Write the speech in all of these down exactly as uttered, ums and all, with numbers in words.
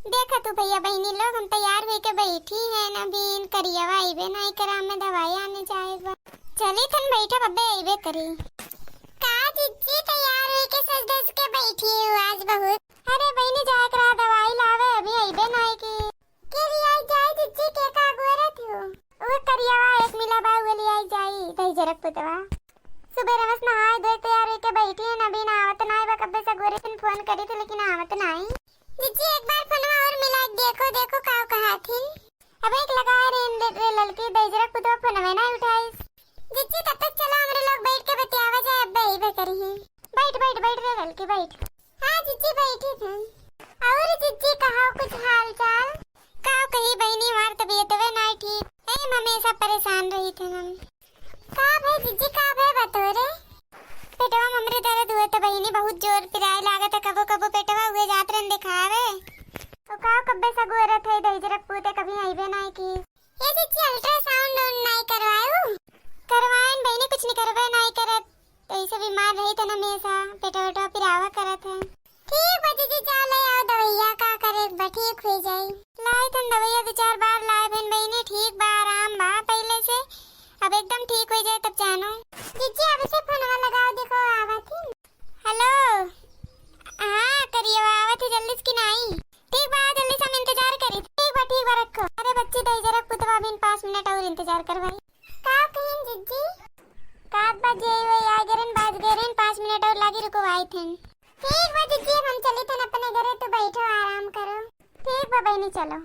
देखा तू भइया बहिनी लोग, हम तैयार होइके बैठी हैं, अबहिन करियवा अइबे नाहीं करा, हमें दवाई आने जाए बा। चली थन बैठब, अब्बे अइबे करी। का जिज्जी तैयार होइके सज धज के बैठी हो आज बहुत? अरे बहिनी जाए के रहा दवाई लावे, अभी अइबे नाहीं की। के रियाई जाई जिज्जी के का गोरत हो? वो करियवा एक मिला बा, वो लियाई जाई, दही जरक पुतवा। सुबह रवस नहाए धोए तैयार होइके बैठी है, अबहिन आवत नाहीं बा, कब्बे सगोरे से फोन करी थी लेकिन आवत नाहीं। जिज्जी एक बार फोनवा और मिला के देखो, देखो का कहा थी। अब एक लगा रहे रे, रे ललकी दही जरक पुतवा फोनवे नाहीं उठाइस। जिज्जी तब तक चलो हमरे लोग बैठ के बतियावा जाए, अब्बे अइबे करी है। बैठ बैठ बैठ रे ललकी बैठ। हाँ जिज्जी बैठी थी। और जिज्जी कहा कुछ हाल चाल? का कही बहिनी, हमार तबीयतवे नाहीं ठीक। एम हमेशा परेशान रही थे हम। का भे जिज्जी, का भे बतोरे? पेटवा में हमरे दर्द हुए तो बहिनी बहुत जोर पिराए लागत है, कबो कबो पेटवा हुए जात रहन दिखावे। तो का कब्बे सगोरत है दही जरक पूते कभी अइबे नाहीं की। ए जिज्जी अल्ट्रासाउंड उन नाहीं करवायू? करवाएन बहिनी, कुछ निकरबे नाहीं करत। तो ऐसे बीमार रही तो ना हमेशा पेटवा वेटवा पिरावा करत है। ठीक बा जिज्जी, जा ले आओ दवैया, का करे बा, ठीक हुई जाई। लाए थन दवैया दो चार बार लाए बहन बहिनी, ठीक बा, आराम बा पहले से, अब एकदम ठीक हुई जाए तब जानो। जिज्जी अब से फोनवा लगाओ, देखो आवत ही। हेलो, हाँ करियवा आवत ही जल्दी से कि नाहीं? ठीक बा, जल्दी से हम इंतजार करी। ठीक बा, ठीक बा, रखो। अरे बच्ची दही जरक पुतवा अबहिन पाँच मिनट और इंतजार कर भाई। का कहिन जिज्जी? कात बा जे वही आ गए रहन, बाज गए रहन, पाँच मिनट और लागी, रुको आई थन। ठीक बा जिज्जी, अब हम चली थन अपने घरे, तू बैठो आराम करो। ठीक बा बहिनी चलो।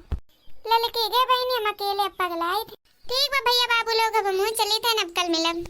ललकी गे बहिनी हम अकेले अब पगलाई थे। ठीक बा भइया बाबू लोग, अब हमहू चली थन, अब कल मिलब।